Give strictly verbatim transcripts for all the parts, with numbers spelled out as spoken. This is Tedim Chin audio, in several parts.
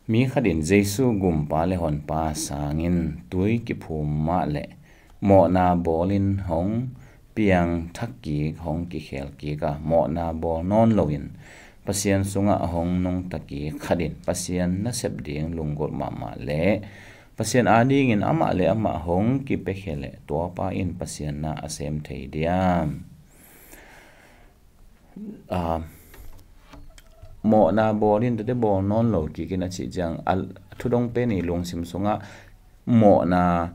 Mi khat in Jesu gumpa le honpa sangin tui kiphum mah le mawhna bawlin hong piangthak kik, hong kikhel kik a, mawhna bawl nawn loin Pasian sungah hong nungta kik khat in Pasian nasep ding lunggulh mahmah le Pasian adingin amah le amah hong kipiakhia le tuapa in Pasian na a sem thei diam? Aa, mawhna bawlin tate bawl nawn lo kikin a cih ciang a thudong pen i lungsim sungah mawhna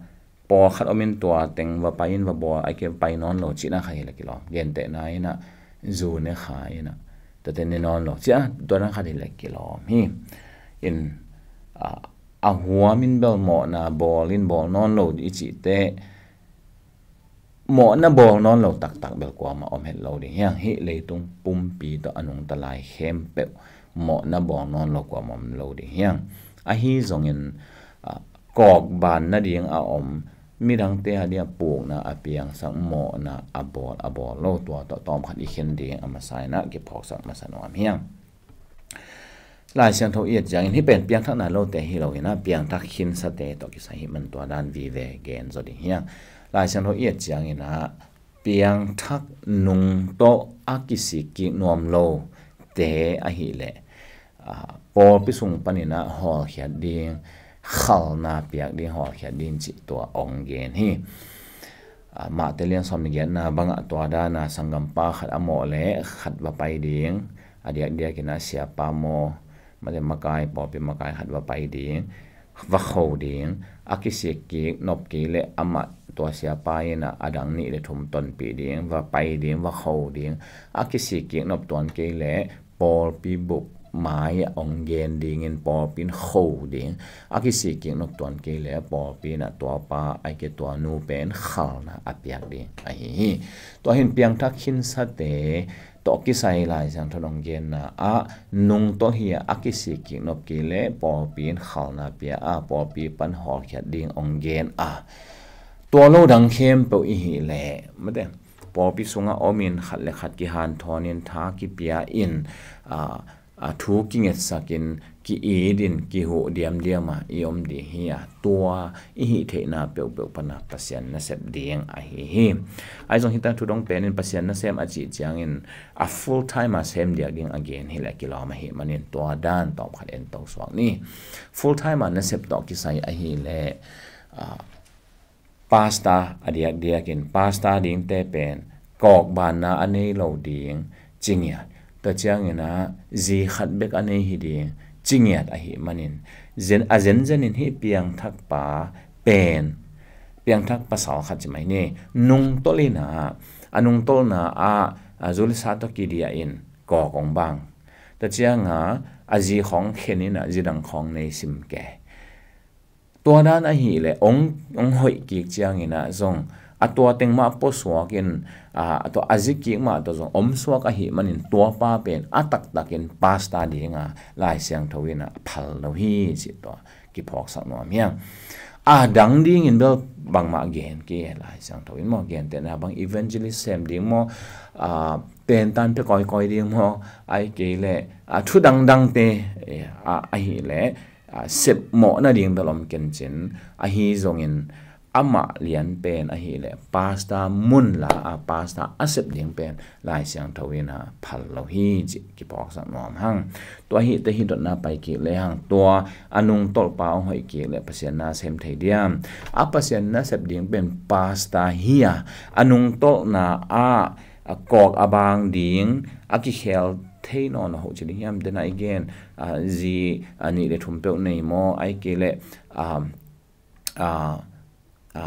pawlkhat omin tua teng va pai in va bawl a ke pai nawn lo cihna kha hi le kilawm. Gentehna inah zu ne kha inah tate ne nawn lo cih a tuana khat hi le kilawm hi. In, aa, a huamin bel mawhna bawlin bawl nawn lo i cihte mawhna bawl nawn lo taktak bel kuamah om het lo ding hiang. Hih leitung pumpi tawh a nungta lai khempeuh mawhna bawl nawn lo kuamah om lo ding hiang. Ahi zongin, ah, kawk ban nading a om midangte a dia pukna a piangsak mawhna a bawl a bawl lo tua tawh tawmkhat i khen ding a masa inah kiphawksak masa nuam hiang. Lai Siangtho i et ciangin hih pen piangthak nai lote hi lo inah piangthak khinsate tawh kisai hih man tua dan vive gen zaw ding hiang. Lai Siangtho i et ciangin ah piangthak nungtolh a kisik kik nuam lote ahih leh, ah, pawlpi sung panin ah hawlkhiat ding, khalna piak ding, hawlkhiat ding cih tua ong gen hi. Ah, Mate lian sawm ni giatna bangah tua dana sanggampa khat a mawh le khat va pai ding, a diakdiakin a siapa maw, mate makai, pawlpi makai khat va pai ding, va kho ding, a kisik kik nop kei le amah tua siapa in a dang nih le thum tonpih ding, va pai ding, va kho ding, a kisik kik nop tuan kei le pawlpi bup mai ah ong gen dingin pawlpi in kho ding, a kisik kik nop tuan kei le pawlpi in a tuapa a ke tua nu pen khalna a piak ding ahi hi. Tua hin piangthak khinsate tawh kisai Lai Siangtho ong genna ah nungtolh hi a, a kisik kik nop kei le pawlpi in khalna pia a, pawlpi pan hawlkhiat ding ong gen a, tua lo dang khempeuh i hih leh mate pawlpi sungah omin khat le khat kihanthawn in tha kipia in, a, a thu kingetsak in ki-it in kihuh diamdiam a i om ding hi a, tua i hih theihna peuhpeuh pana Pasian nasep ding ahi hi. Ahi zong hita thudong penin Pasian nasem a cih ciangin a full time a sem diak ding a gen hi le kilawm ahi manin tua dan tawmkhat en to suak ni. Full time a nasep tawh kisai ahi le, a, pasta a diakdiakin pasta dingte pen kawk banna a nei lo ding cingiat, tua ciangin a zi khat bek a nei hi ding cingiat ahi manin zen, a zenzenin hih piangthak pa pen piangthak pasal khat ci mai ni, nungtolh in a, a nungtolhna ah a zu le sa tawh kidiah in kawk ong bang, tua cianga a zi khawng khen in a zi dang khawng nei sim ke. Tua dan ahi le ong, ong hoih kik ciangin a zong a tua teng mah puasuak in, a, a tua a zi kik mah tawh zong om suak ahi manin tuapa pen a taktakin pasta dinga Lai Siangtho in a phal lo hi cih tua kiphawksak nuam hiang. A dang dingin bel bangmah gen kei Lai Siangtho in maw, gentehna bang evangelist sem ding maw, a, pentan pe kawikawi ding maw, ai kei le, a, thu dangdangte, e, a, ahi le, a, sep mawh nading bel om kencin, ahi zongin amah lian pen ahi le pasta mun la a pasta a sep ding pen Lai Siangtho in a phal lo hi cih kiphawksak nuam hang. Tua hite hi dotna pai kik le hang, tua a nungtolhpa ong hoih kik le Pasian na sem thei diam? A Pasian nasep ding pen pasta hi a, a nungtolhna ah a kawk a bang ding, a kikhel thei nawn a hoh ci ding hiam? Dena i gen, a, zi, a, nih le thum peuh nei maw, ai kei le, a, a, a,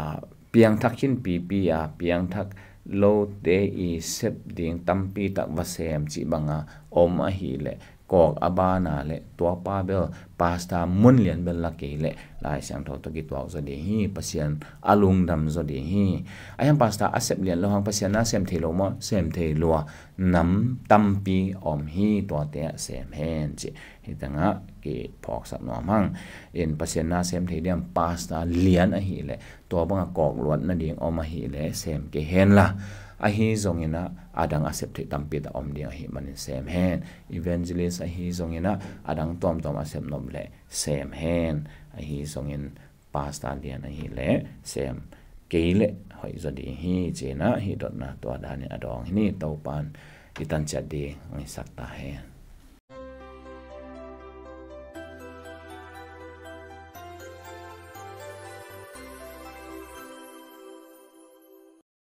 piangthak khin pipi a, piangthak lote i sep ding tampi tak va sem cih banga om ahi le kawk a bana le tuapa bel pasta mun lian bel la kei le Lai Siangtho tawh kituak zaw ding hi, Pasian a lungdam zaw ding hi. Ahiang pasta a sep lian lo hang Pasian na sem thei lo maw, sem thei lua nam tampi om hi, tuate ah sem hen cih hi tangah kiphawksak nuam hang. In Pasian na sem thei diam? Pasta lian ahi le tua banga kawk luat nading om ahi le sem kei hen la, Ahi zongin ah adang a sep theih tampi tak om ding ahih manin sem hen. Evangelist ahi zongin ah adang tuamtuam a sep nop leh sem hen. Ahi zongin pastor lian ahih leh sem kei leh hoih zaw ding hi. Ci-in ah hih dotna tua danin a dawng hi ni. Topa'n i tan ciat ding hong hisak ta hen.